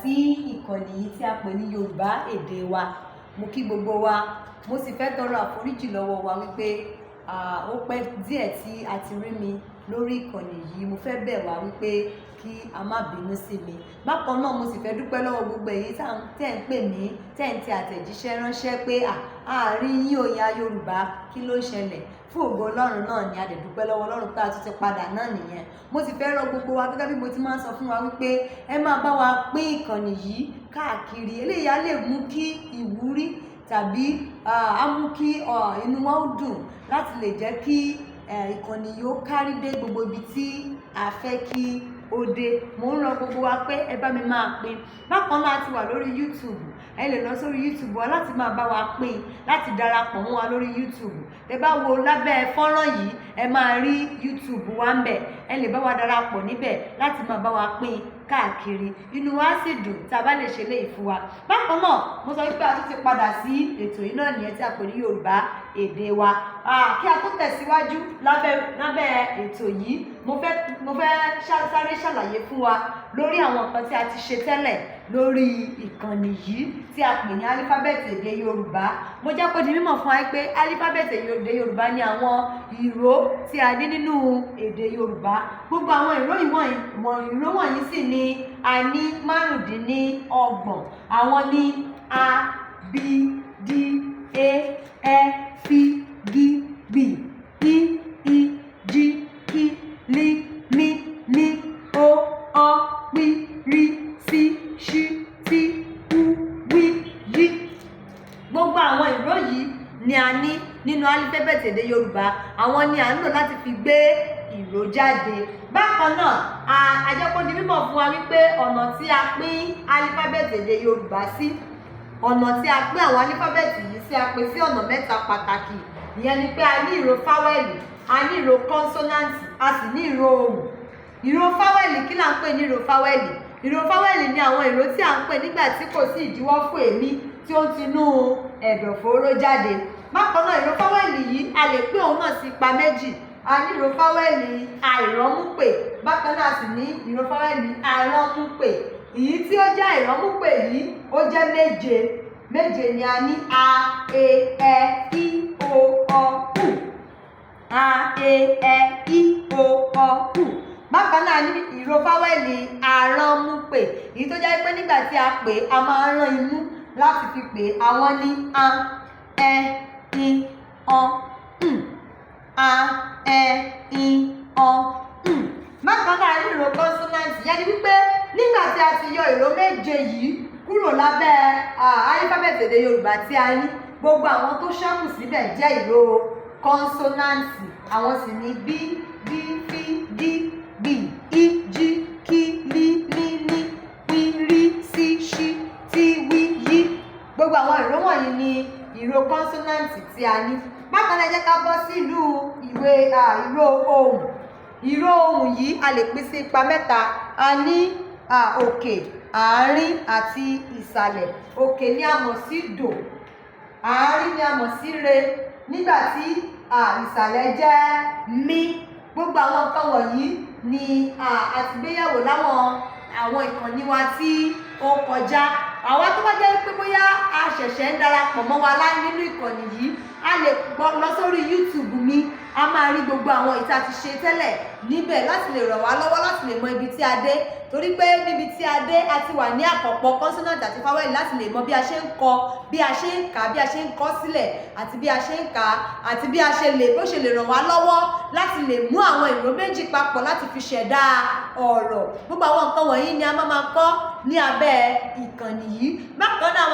Sí ìkànnì yìí tí a pè ní Yorùbá Èdè Wa. Mo kí gbogbo wa, mo sì fẹ́ tọrọ àforíjì lọ́wọ́ wa wípé ó pẹ́ díẹ̀ tí a ti rí mi lórí ìkànnì yìí. Mo fẹ́ bẹ̀ wá wípé kí a má bínú sí mi. Bákan náà, mo sì fẹ́ dúpẹ́ lọ́wọ́ gbogbo èyí tẹ́ ń pè mí, tẹ́ ń tẹ àtẹ̀jíṣẹ́ ránṣẹ́ pé àárín yín ò ya Yorùbá, kí ló ṣẹlẹ̀? Fún ògo Ọlọ́run náà ni a dẹ̀ dúpẹ́ lọ́wọ́ Ọlọ́run pé a tún ti padà náà nìyẹn. Mo sì fẹ́ rọ gbogbo wa, gẹ́gẹ́ bí mo ti máa ń sọ fún wa, wípé ẹ máa bá wa pín ìkànnì yìí káàkiri. Eléyìí á lè mú kí ìwúrí tàbí á mú kí inú wa ó dùn láti lè jẹ́ kí ìkànnì yìí ó kárí dé gbogbo ibi tí a fẹ́ kí ó dé. Mo ń rọ gbogbo wa pé ẹ bá mi máa pín. Bákan náà, a ti wà lórí YouTube. Ẹ lè lọ sórí YouTube wa láti máa bá wa pín, láti darapọ̀ mọ́ wa lórí YouTube. Ẹ bá wo lábẹ́ fọ́nrán yìí, ẹ máa rí YouTube wa ń bẹ̀. Ẹ lè bá wa darapọ̀ níbẹ̀ láti máa bá wa pín káàkiri. Inú wa sì dùn tá a bá lè ṣe léyìí fún wa. Bákan náà, mo sọ wípé a tún ti padà sí ètò yìí náà nìyẹn tí a pè ní Yorùbá Èdè Wa. Kí a tó tẹ̀síwájú lábẹ́ ètò yìí, mo fẹ́ sáré ṣàlàyé fún wa lórí àwọn nǹkan tí a ti ṣe tẹ́lẹ̀ lórí ìkànnì yìí tí a pè ní álífábẹ́ẹ̀tì èdè Yorùbá. Mo jẹ́ kó di mímọ̀ fún wa pé álífábẹ́ẹ̀tì èdè Yorùbá ní àwọn ìró tí a ní nínú èdè Yorùbá. Gbogbo àwọn ìró wọ̀nyí sì ni a ní 35. Àwọn ní A, B, D, E, F, G, B, I, I, J, K, L, M, N, O, Ọ, P, R, S, Ṣ, T, U, V, Y. Gbogbo àwọn ìró yìí ni a ní nínú álífábẹ́ẹ̀tì èdè Yorùbá. Àwọn ni à ń lò láti fi gbé ìró jáde. Bákan náà, a jẹ́ kó di mímọ̀ fún wa wípé ọ̀nà tí a pín álífábẹ́ẹ̀tì èdè Yorùbá sí, ọ̀nà tí a pín àwọn álífábẹ́ẹ̀tì yìí sí, a pín sí ọ̀nà mẹ́ta pàtàkì. Ìyẹn ni pé a ní ìró fáwẹ́lì, a ní ìró kọ́nsọ́náǹtì, a sì ní ìró ohùn. Ìró fáwẹ́lì, kí là ń pè ní ìró fáwẹ́lì? Ìró fáwẹ́lì ni àwọn ìró tí à ń pè nígbà tí kò sí ìdíwọ́ fún èémí tí ó ń tinú ẹ̀dọ̀fóró jáde. Bákan náà, ìró fáwẹ́lì yìí, a lè pín òun náà sí ipa méjì. A ní ìró fáwẹ́lì àìrọ́múpè, bákan náà a sì ní ìró fáwẹ́lì arọ́múpè. Èyí tí ó jẹ́ àìrọ́múpè yìí, ó jẹ́ méje. Méje ni a ní: a, e, ẹ, i, o, ọ, u. A, e, ẹ, i, o, ọ, u. Bákan náà, ní ìró fáwẹ́lì arọ́múpè, èyí tó jẹ́ pé nígbà tí a pè, a máa ń rán imú láti fi pè. Àwọn ní a, ẹ, i, ọ, ù. A, ẹ, i, ọ, ù. Bákan náà, ní ìró kọ́nsọ́náǹtì. Yẹn ni wípé nígbà tí a ti yọ ìró méje yìí kúrò lábẹ́ álífábẹ́ẹ̀tì èdè Yorùbá tí a ní, gbogbo àwọn tó ṣẹ́kù síbẹ̀ jẹ́ ìró kọ́nsọ́náǹtì. Àwọn sì ní B, D, F, G, B, I, J, K, L, M, N, P, R, S, Ṣ, T, W, Y. Gbogbo àwọn ìró wọ̀nyí ni ìró kọ́nsọ́náǹtì tí a ní. Bákan náà, ẹ jẹ́ ká bọ́ sílùú ìwé ìró ohùn. Ìró ohùn yìí, a lè pín sí ipa mẹ́ta. A ní òkè, àárín àti ìsàlẹ̀. Òkè ni a mọ̀ sí dò, àárín ni a mọ̀ sí re, nígbà tí ìsàlẹ̀ jẹ́ mí. Gbogbo àwọn nǹkan wọ̀nyí ni a ti gbéyẹ̀wò láwọn àwọn ìkànnì wa tí ó kọjá. Àwa tó bá jẹ́ pé bóyá a ṣẹ̀ṣẹ̀ ń darapọ̀ mọ́ wa lá nínú ìkànnì yìí, a lè lọ sórí YouTube mi. A máa rí gbogbo àwọn ìta ti ṣe tẹ́lẹ̀ níbẹ̀ láti lè ràn wá lọ́wọ́ láti lè mọ ibi tí a dé, torí pé níbi tí a dé, a ti wà ní àkànpọ̀ consonant àti vowel, láti lè mọ bí a ṣe ń kọ, bí a ṣe ń kà, bí a ṣe ń kọ sílẹ̀, àti bí a ṣe ń kà, àti bí a ṣe lè bó ṣe lè ràn wá lọ́wọ́ láti lè mú àwọn ìró méjì papọ̀ láti fi ṣẹ̀dá ọ̀rọ̀. Gbogbo àwọn nǹkan wọ̀nyí ni a máa máa kọ́ ní abẹ́ ìkànnì yìí. Bákan náà.